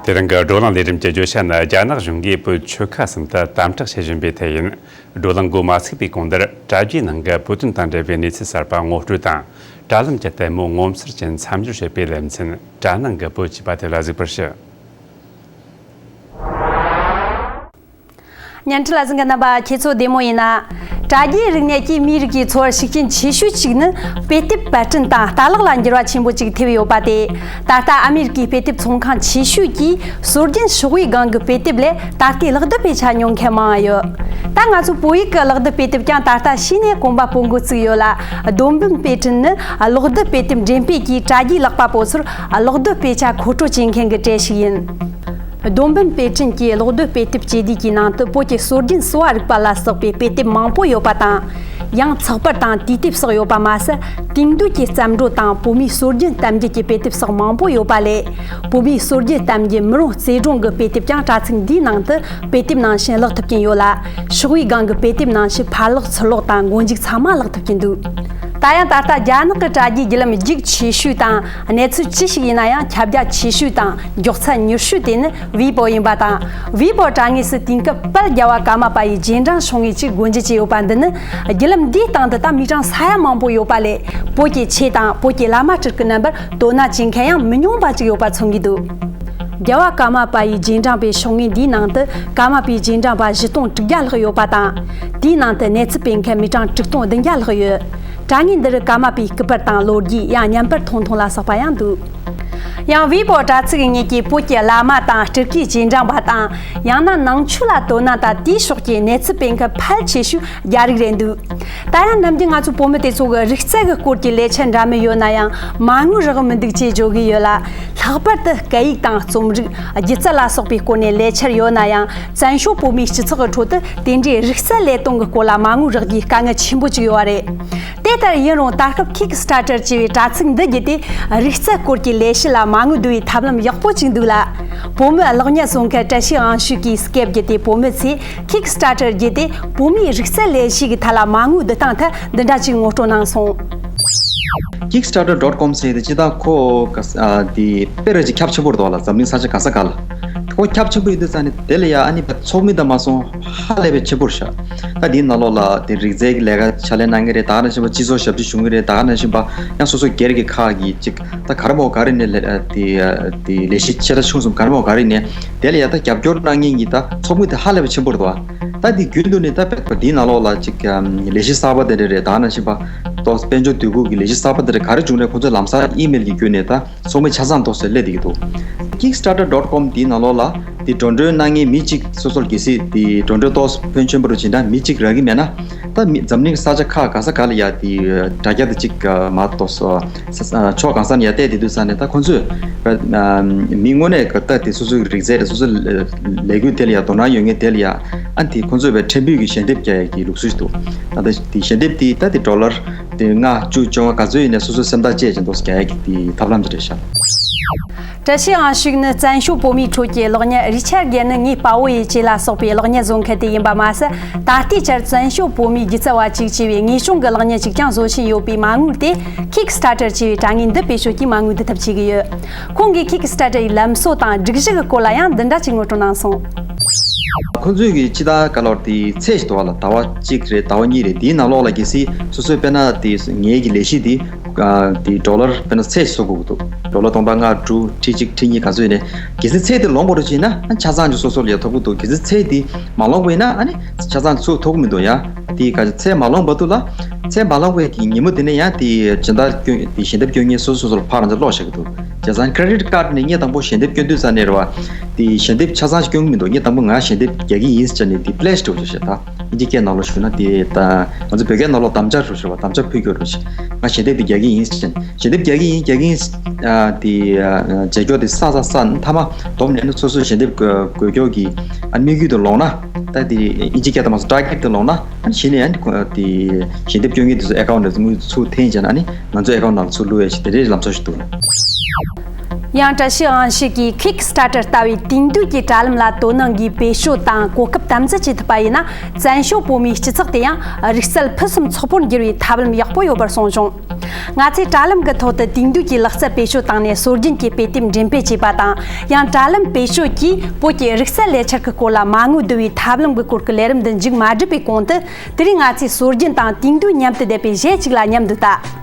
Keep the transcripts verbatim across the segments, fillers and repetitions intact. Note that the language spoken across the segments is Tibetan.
དེ་རིང་གི་བགྲོ་གླེང་ལས་རིམ་གྱི་བརྗོད་བྱ་ནི། རྒྱ་ནག་གཞུང་གིས་བོད་ཆོལ་ཁ་གསུམ་དུ་དམ་དྲག་བྱེད་བཞིན་པའི་ཐད་ཡིན། བགྲོ་གླེང་འགོ་མ་ཚུགས་པའི་གོང་དུ། དྲ་རྒྱའི་ནང་གི་བོད་དོན་དང་འབྲེལ་བའི་གནས་ཚུལ་གསར་པ་ངོ་སྤྲོད་དང་། དྲ་ལམ་གྱི་ལྟད་མོ་ངོ་མཚར་ཅན་མཚམས་སྦྱོར་བྱེད་པའི་ལེ་ཚན། དྲ་ནང་གི་བོད་ཅེས་པ་དེ་ལ་གཟིགས་པར་ཞུ། བརྙན་འཕྲིན་ལ་གཟིགས་མཁན་རྣམ་པ་ཁྱེད་ཚོ་བདེ་མོ་ཡིན་ན། དྲ་རྒྱའི་རིག་གནས་ཀྱིས་མིའི་རིགས་ཀྱི་འཚོ་བར་ཤུགས་རྐྱེན་ཆེ་ཤོས་གཅིག་ནི། དཔེ་དེབ་པར་སྐྲུན་དང་ལྟ་ཀློག་ལ་འགྱུར་བ་ཆེན་པོ་གཅིག་ཐེབས་ཡོད་པ་སྟེ། ད་ལྟ་ཨ་མི་རི་ཀའི་དཔེ་དེབ་ཚོང་ཁང་ཆེ་ཤོས་ཀྱིས་སྲོལ་རྒྱུན་ཤོག་བུའི་སྒང་གི་དཔེ་དེབ་ལས་ད་ལྟའི་གློག་རྡུལ་དཔེ་ཆ་ཉོ་མཁན་མང་ང་ཡོད། ད་ང་ཚོའི་བོད་ཡིག་གི་གློག་རྡུལ་དཔེ་དེབ་ཀྱང་ད་ལྟ་ཕྱིས་ནས་གོམ་པ་སྤོ་འགོ་བཙུགས་ཡོད་ལ། བསྡོམས་འབུམ་དཔེ་སྐྲུན་ནི་གློག་རྡུལ་དཔེ་དེབ་འགྲེམས་སྤེལ་གྱིས་དྲ་རྒྱའི་ཀློག་པ་པོ་ཚོར་གློག་རྡུལ་དཔེ་ཆ་མཁོ་སྤྲོད་བྱེད་མཁན་གྱི་གྲས་ཤིག་ཡིན། བསྡོམས་འབུམ་དཔེ་སྐྲུན་གྱི་གློག་རྡུལ་དཔེ་དེབ་སྤྱི་བསྡུས་ཀྱི་ནང་དུ་བོད་ཀྱི་སྲོལ་རྒྱུན་གསོ་བ་རིག་པ་ལ་སོགས་པའི་དཔེ་དེབ་མང་པོ་ཡོད་པ་དང་། ཡང་ཚགས་པར་དང་དུས་དེབ་སོགས་ཡོད་པ་མ་ཟད། དེང་དུས་ཀྱི་བརྩམས་སྒྲོས་དང་བོད་མིའི་སྲོལ་རྒྱུན་གཏམ་རྒྱུད་ཀྱི་དཔེ་དེབ་སོགས་མང་པོ་ཡོད་པ་ལས། བོད་མིའི་སྲོལ་རྒྱུན་གཏམ་རྒྱུད་མི་རུང་བརྩེ་སྒྲུང་གི་དཔེ་དེབ་ཀྱང་དྲ་ཚིགས་འདིའི་ནང་དུ་དཔེ་དེབ་ནང་བཞིན་ཀློག་ཐུབ་ཀྱིན་ཡོད་ལ། ཤོག་བུའི་སྒང་གི་དཔེ་དེབ་ནང་བཞིན་ཕར་ཀློག་ཚུར་ཀློག་དང་མགོ་མཇུག་ཚང་མ་ཀློག་ཐུབ་ཀྱིན་འདུག། ད་ཡང་ད་ལྟ་རྒྱ་ནག་གི་དྲ་རྒྱའི་བརྒྱུད་ལམ་རྒྱུག་ཆེ་ཤོས་དང་། གནས་ཚུལ་ཅི་ཞིག་ཡིན་ན་ཡང་ཁྱབ་རྒྱ་ཆེ་ཤོས་དང་མགྱོགས་ཚད་མྱུར་ཤོས་དེ་ནི་ཝི་པོ་ཡིན་པ་དང་། ཝི་པོ་དྲ་ངོས་སུ་དེང་སྐབས་དཔལ་རྒྱལ་བ་ཀརྨ་པ་ཡི་རྗེས་འབྲང་ཤོག་ངོས་ཀྱིས་སྒོ་འབྱེད་བྱས་ཡོད་པ་འདི་ནི། བརྒྱུད་ལམ་འདིའི་སྟེང་དུ་ད་མི་གྲངས་ས་ཡ་མང་པོ་ཡོད་པ་ལས། བོད་ཀྱི་ཆོས་དང་བོད་ཀྱི་བླ་མ་སྤྲུལ་སྐུ་རྣམ་པར་དོ་སྣང་བྱེད་མཁན་ཡང་མི་ཉུང་བ་ཅིག་ཡོད་པ་མཚོན་གྱི་འདུག། རྒྱལ་བ་ཀརྨ་པ་ཡི་རྗེས་འབྲང་པའི་ཤོག་ངོས་འདིའི་ནང་དུ་ཀརྨ་པའི་རྗེས་འབྲང་པ་བཞི་སྟོང་དྲུག་བརྒྱ་ལྷག་ཡོད་པ་དང་། དེའི་ནང་དུ་གནས་ཚུལ་སྤེལ་མཁན་མི་གྲངས་དྲུག་སྟོང་བདུན་བརྒྱ་ལྷག་ཡོད། དྲ་ངོས་འདི་རུ་ཀརྨ་པའི་སྐུ་པར་དང་ལོ་རྒྱུས། ཡང་བརྙན་པར་ཐུང་ཐུང་ལ་སོགས་པ་ཡང་འདུག། ཡང་ཝི་པོ་དྲ་ཚིགས་ངོས་ཀྱིས་བོད་ཀྱི་བླ་མ་དང་སྤྲུལ་སྐུའི་རྗེས་འབྲང་པ་དང་། ཡང་ན་ནང་ཆོས་ལ་དོ་སྣང་དང་དེའི་ཕྱོགས་ཀྱི་གནས་ཚུལ་སྤེལ་མཁན་ཕལ་ཆེ་ཤོས་རྒྱ་རིགས་རེད་འདུག། ད་ཡང་ནམ་རྒྱུན་ང་ཚོའི་བོད་མི་དེ་ཚོ་གི་རིག་རྩལ་གྱི་སྐོར་གྱི་ལས་འཆར་འདྲ་མིན་ཡོད་ན་ཡང་མ་དངུལ་རག་མི་འདུག་ཅེས་བརྗོད་ཀྱི་ཡོད་ལ། ལྷག་པར་དུ་སྐད་ཡིག་དང་རྩོམ་རིག། སྒྱུ་རྩལ་ལ་སོགས་པའི་སྐོར་ནས་ལས་འཆར་ཡོད་ན་ཡང་། བཙན་བྱོལ་བོད་མིའི་སྤྱི་ཚོགས་ཀྱི་ཁྲོད་དུ་དེ་འདྲའི་རིག་རྩལ་ལས་དོན་གྱི་སྐོར་ལ་མ་དངུལ་རག་རྒྱུའི་དཀའ་ངལ་ཆེན་པོ་ཅིག་ཡོད་པ་རེད། དེ་ལྟར་ཡིན་རུང་ད་སྐབས་Kickstarter་ཅེས་པའི་དྲ་ཚིགས་འདི་བརྒྱུད་དེ་རིག་རྩལ་སྐོར་གྱི་ལས་གཞི་ལ་མ་དངུལ་བསྡུ་བའི་ཐབས་ལམ་ཡག་པོ་ཅིག་འདུག་ལ། བོད་མི་གློག་བརྙན་བཟོ་མཁན་བཀྲ་ཤིས་དབང་ཕྱུག་གིས་སྐད་བརྒྱུད་དེ་བོད་མི་ཚོས་Kickstarter་བརྒྱུད་དེ་བོད་མིའི་རིག་རྩལ་ལས་གཞི་གི་ཐད་ལ་མ་དངུལ་བསྡུ་སྟངས་ཐད་འདི་འདྲ་ཅིག་ངོ་སྤྲོད་གནང་སོང་། Kickstarter dot com་ཟེར་དེ་ཅི་ད་ཁོ་ག་ས་ཨ་དེ་དཔེ་ར་ཅིག་ཁྱབ་ཆེན་པོ་རེད་དོ་ལ། འཛམ་གླིང་ས་ཆ་ག་ས་ག་ལ་ཁོ་ཁྱབ་ཆེན་པོ་ཡིན་དུས་ཙང་ནས་དེ་ལ་ཡ་ཨ་ནི་ཚོགས་མི་དང་མ་སོང་ཧ་ལས་པའི་ཆེན་པོ་རེད་ཤག། ད་དེའི་ནང་ལོགས་ལ་དེ་རིག་རྩལ་གྱི་ལས་ཀ་ཕྱག་ལས་གནང་གི་རེད། ད་ག་ནང་བཞིན་པ་སྤྱི་ཚོགས་ཞབས་ཕྱི་ཞུ་གི་རེད། ད་ག་ནང་བཞིན་པ་ཡང་སོ་སོ་སྒེར་གྱི་ཁག་གི་ཅིག་ད་ག་རེ་མོ་ག་རེ་ནས་ལས་དེ་དེ་ལས་གཞི་ཆེ་ཕྲ་ཆུང་གསུམ་ག་རེ་མོ་ག་རེ་ནས་དེ་ལ་ཡ་ད་རྒྱབ་སྐྱོར་གནང་མཁན་གྱི་ད་ཚོགས་མི་དེ་ཧ་ལས་པའི་ཆེན་པོ་རེད་དོ། ད་དེ་རྒྱུན་དུ་ནས་ད་དཔེ་དེའི་ནང་ལོགས་ལ་ཅིག་ལས་གཞི་གསར་པ་དེ་འདྲ་རེད། ད་ག་ནང་བཞིན་པ་ཏོག་དཔལ་འབྱོར་འདུས་སྐོར་གྱི་ལས་གཞི་གསར་པ་དེ་འདྲ་ག་རེ་བྱུང་རེད། ཁོ་ཚོས་ལམ་སང་ཨི་མེལ་གྱི་བརྒྱུད་ནས་ད་ཚོགས་མི་ཆ་ཚང་ཏོག་ཙམ་སླེབས་བསྡད་ཀྱི་འདུག། Kickstarter dot com་དེའི་ནང་ལོགས་ལ་དེ་འགྲོ་གྲོན་གནང་མཁན་མི་གཅིག་སོ་སོར་གལ་སྲིད་དེ་འགྲོ་གྲོན་ཏོག་ཙམ་ཕོན་ཆེན་པོ་རུ་བྱེད་ན་མི་གཅིག་རག་གི་མེད་ན། ད་མི་འཛམ་གླིང་ས་ཆ་ཁག་ག་ས་ག་ལ་ཡ་དེ་དྲ་རྒྱ་དེ་གཅིག་མ་གཏོགས་སོ་ཕྱོགས་གང་ས་ནས་ཡ་བལྟས་བསྡད་དུས་ཙང་ནས། ད་ཁོ་ཚོས་མི་དངོས་གནས་ག་ད་དེ་སོ་སོའི་རིག་རྩལ་དེ་སོ་སོའི་ལས་འགུལ་དེ་ལ་ཡ་དོ་སྣང་ཡོད་མཁན་དེ་ལ་ཡ་ཨ་དེ་ཁོ་ཚོས་བས་ཕྲན་བུ་གི་ཞལ་འདེབས་རྒྱག་ཡ་གི་ལུགས་སྲོལ་ཞིག་འདུག། ད་ལྟ་དེ་ཞལ་འདེབས་དེ་ད་དེ་ཌོ་ལར་དེ་ལྔ་བཅུ་བཅོ་ལྔ་ག་ཚོད་ཡིན་ནས་སོ་སོའི་སེམས་ཐག་བཅད་ཅིང་འདུག་རྒྱག་ཡ་གི་དེ་ཐབས་ལམ་ཅིག་རེད་ཤག། བཀྲ་ཤིས་དབང་ཕྱུག་ནི་བཙན་བྱོལ་བོད་མིའི་ཁྲོད་ཀྱི་གློག་བརྙན་རི་ཆར་གེ་ནི་ངའི་དཔའ་བོ་ཡི་ཅེས་ལ་སོགས་པའི་གློག་བརྙན་བཟོ་མཁན་དེ་ཡིན་པ་མ་ཟད། ད་ལྟའི་ཆར་བཙན་བྱོལ་བོད་མིའི་སྒྱུ་རྩལ་བ་གཅིག་ཅེས་པའི་ངེས་སྐྱོན་གྱི་གློག་བརྙན་ཅིག་ཀྱང་བཟོ་བཞིན་ཡོད་པའི་མ་དངུལ་དེ་Kickstarter་ཅེས་པའི་དྲ་ངོས་འདི་བེད་སྤྱོད་ཀྱིས་མ་དངུལ་བསྡུ་ཐབས་བྱེད་ཀྱི་ཡོད། ཁོང་གིས་Kickstarter་ཡི་ལམ་སྲོལ་དང་སྒྲིག་གཞི་གི་སྐོར་ལ་ཡང་འདི་འདྲ་ཅིག་ངོ་སྤྲོད་གནང་སོང་། ཁོང་ཚོས་ཀྱི་ཅི་ད་ག་ལོར་དེ་ཚད་ཞིག་འདུག་བ་ལ། ཟླ་བ་གཅིག་རེད། ཟླ་བ་གཉིས་རེད། དེའི་ནང་ལོགས་ལ་གལ་སྲིད་སོ་སོའི་དཔེར་ན་དེ་ངའི་གི་ལས་གཞི་དེ་དེ་ཌོ་ལར་དཔེར་ན་ཚད་ཞིག་བཟོ་དགོས་ཀྱི་འདུག། ཌོ་ལར་སྟོང་ཕྲག་ལྔ་དྲུག་ཁྲི་གཅིག་ཁྲི་གཉིས་ག་ཚོད་ཡིན་ནའི་གལ་སྲིད་ཚད་དེ་ལོངས་པ་རུ་ཕྱིན་ན་ཨ་ཆ་ཚང་གི་སོ་སོར་ཡ་ཐོབ་ཀྱི་འདུག། གལ་སྲིད་ཚད་དེ་མ་ལོངས་པ་ཡིན་ན་ཨ་ནི་ཆ་ཚང་ཚུར་ཐོབ་ཀྱི་མི་འདུག་ཡ། དེ་ག་ཚད་མ་ལོངས་བར་དུ་ལ། ཚད་མ་ལོངས་པའི་གི་ཉིན་མོ་དེ་ནས་ཡང་དེ་སྦྱིན་བདག་སྐྱོན་དེ་ཞལ་འདེབས་སྐྱོན་མཁན་སོ་སོ་སོ་སོར་ཕར་རང་ཅག་ཀློག་བཞག་གི་འདུག། བྱས་ཙང་ཁེ་རེ་ཌིཊ་ཀཌ་ནས་ངས་དང་པོ་ཞལ་འདེབས་སྐྱོན་དུས་ཙང་ནས་རེད་བ། དེ་ཞལ་འདེབས་ཆ་ཚང་ཞིག་སྐྱོན་གྱི་མི་འདུག། ངས་དང་པོ་ང་ཞལ་འདེབས་རྒྱག་གི་ཡིན་ཟེར་ནས་དེ་པི་ལེ་ཇི་འདྲ་བོ་ཞིག་བྱས། ད་ཨིན་ཇི་སྐད་ནང་ལོགས་ཞུས་ན་དེ་ད་ང་ཚོ་བོད་སྐད་ནང་ལོགས་དམ་བཅའ་རུ་ཞུ་བ། དམ་བཅའ་ཕུལ་རྒྱུ་རུ་ཞུ། ང་ཞལ་འདེབས་དེ་རྒྱག་གི་ཡིན་ཟེར་ནས་ཞལ་འདེབས་རྒྱག་གི་ཡིན་རྒྱག་གི་ཡིན། ཨ་དེ་ཨ་བྱེད་སྐྱོ་དེ་ས་ས་ས་མཐའ་མ་སྡོམ་ནས་ནི་སོ་སོའི་ཞལ་འདེབས་དགོས་དགོས་སྐྱོ་གི་ཨ་དམིགས་ཡུལ་དུ་ལོངས་ན། ད་དེ་ཨིན་ཇི་སྐད་དུ་མ་སོང་ཊར་གེཊ་དུ་ལོངས་ན། ཨ་ནི་གཞི་ནས་ཨ་ནི་ཁོ་དེ་ཞལ་འདེབས་སྐྱོན་མཁན་དེ་ཚོ་ཨེ་ཁའུནཊ་ནས་དངུལ་ཚུར་འཐེན་བྱས་ན། ཨ་ནི་ང་ཚོ་ཨེ་ཁའུནཊ་ནང་ལ་ཚུར་བླུག་ཡ་ཞིག་དེ་འདྲའི་ལམ་སྲོལ་ཞིག་འདུག། ཡང་བཀྲ་ཤིས་དབང་ཕྱུག་གིས་Kickstarter ལྟ་བུའི་དུས་འདོད་ཀྱི་དྲ་ལམ་ལ་དོ་སྣང་གིས་བེད་སྤྱོད་དང་གོ་སྐབས་དམ་འཛིན་བྱེད་ཐུབ་པ་ཡིན་ན། བཙན་བྱོལ་བོད་མིའི་སྤྱི་ཚོགས་དེ་ཡང་རིག་རྩལ་ཕུན་སུམ་ཚོགས་པོར་འགྱུར་བའི་ཐབས་ལམ་ཡག་པོ་ཡོད་པར་གསུངས་བྱུང་། ང་ཚོས་དྲ་ལམ་གྱི་ཐོག་ཏུ་དུས་འདོད་ཀྱི་ལག་རྩལ་བེད་སྤྱོད་བཏང་ནས་སྲོལ་རྒྱུན་གྱི་དཔེ་དེབ་འགྲེམས་སྤེལ་བྱས་པ་དང་། ཡང་དྲ་ལམ་བེད་སྤྱོད་ཀྱིས་བོད་ཀྱི་རིག་རྩལ་ལས་འཆར་གྱི་སྐོར་ལ་མ་དངུལ་བསྡུ་བའི་ཐབས་ལམ་གྱི་སྐོར་གྱི་ལས་རིམ་འདི་མཇུག་མ་བསྒྲིལ་བའི་གོང་དུ། དེ་རིང་ང་ཚོས་སྲོལ་རྒྱུན་དང་དུས་འདོད་མཉམ་དུ་བསྡེབས་པའི་གཞས་གཅིག་ལ་མཉམ་དུ་ལྟ།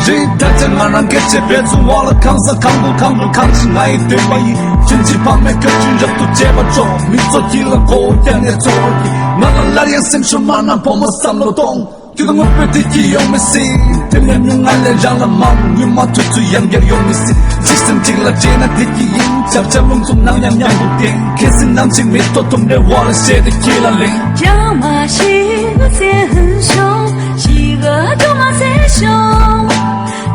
རེད། ད་ཆ་ང་རང་སྐད་ཆ་བེད་ཚུགས་འོག་ལ་གང་ས་གང་དུ་གང་དུ་གང་ཞིག་ང་ཡི་འདོད་པ་ཡིན། ཁྱིམ་གྱི་ཕ་མའི་སྐད་ཅིག་རབ་ཏུ་བྱེད་པ་ཆོག་མི་ཚོགས་ཀྱི་ལ་གོ་བོ་རྒྱག་ནས་ཚོར་བ་གྱིས་ང་ལ་སླར་ཡང་སེམས་ཤུགས་མ་ན་བུ་མོ་བསམ་བློ་གཏོང་། དུས་དང་དངོས་པོའི་དུས་ཀྱི་ཡོང་མི་སྲིད། དེ་ལས་མྱུར་ང་ལས་རང་ལ་མང་། མྱུར་མ་ཐུག་ཚུལ་ཡང་བསྐྱར་ཡོང་མི་སྲིད། འཇིགས་སེམས་གཅིག་ལ་བྲེལ་ན་དེ་གྱིས་ཡིན། ཆབ་ཆ་རླུང་འཚུབ་ནང་ཡང་མཉམ་དུ་བསྟེན། ཁྱེད་སེམས་ནམ་ཞིག་མི་ཐོག་ཐུམ་རེ་འོག་ལ་ཤེས་དེ་ཁྱེད་ལ་ལེན། ཀྱང་མ་ཤི་བ་བཙན་ཤོང་ཤི་ག་ཏུ་མ་བཙན་ཤོང་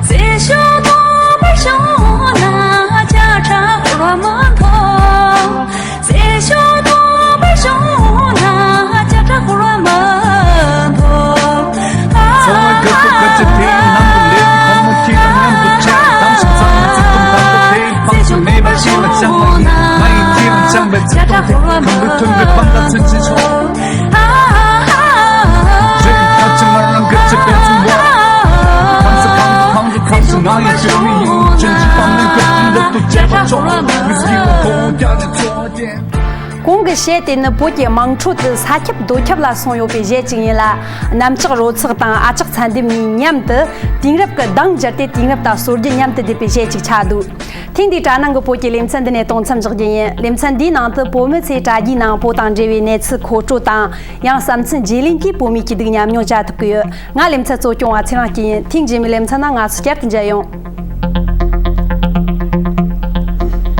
བཙན་ཤོང་ཏོ་པར་ཤོང་ན་ཅ་ཁྲ་ཧོར་བ་མ་ཐོང་། གོང་གི་གཞས་དེ་ནི་བོད་ཀྱི་དམངས་ཁྲོད་དུ་ས་ཁྱབ་རྡོ་ཁྱབ་ལ་སོང་ཡོད་པའི་གཞས་ཅིག་ཡིན་ལ། གནམ་ལྕགས་རོལ་ཚེགས་དང་ཨ་ཅག་ཚན་ལྡེམ་གཉིས་མཉམ་དུ་དེང་རབས་ཀྱི་གདངས་སྦྱར་ཏེ། དེང་རབས་དང་སྲོལ་རྒྱུན་མཉམ་དུ་བསྡེབས་པའི་གཞས་ཅིག་ཆགས་འདུག་ཐེངས་འདིའི་དྲ་ནང་གི་བོད་ཀྱི་ལེ་ཚན་འདི་ནས་གཏོང་མཚམས་འཇོག་རྒྱུ་ཡིན། ལེ་ཚན་འདིའི་ནང་དུ་བོད་མི་ཚོས་དྲ་རྒྱའི་ནང་བོད་དང་འབྲེལ་བའི་གནས་ཚུལ་མཁོ་སྤྲོད་དང་། ཡང་བསམ་ཚུལ་བརྗེ་ལེན་གྱིས་བོད་མིའི་སྐྱིད་སྡུག་ཉམས་མྱོང་བྱ་ཐུབ་ཀྱི་ཡོད། ང་ལེ་ཚན་གཙོ་སྐྱོང་བ་ཚེ་རིང་སྐྱིད་ཡིན། ཐེངས་རྗེས་མའི་ལེ་ཚན་ནང་ང་ཚོ་བསྐྱར་དུ་མཇལ་ཡོང་།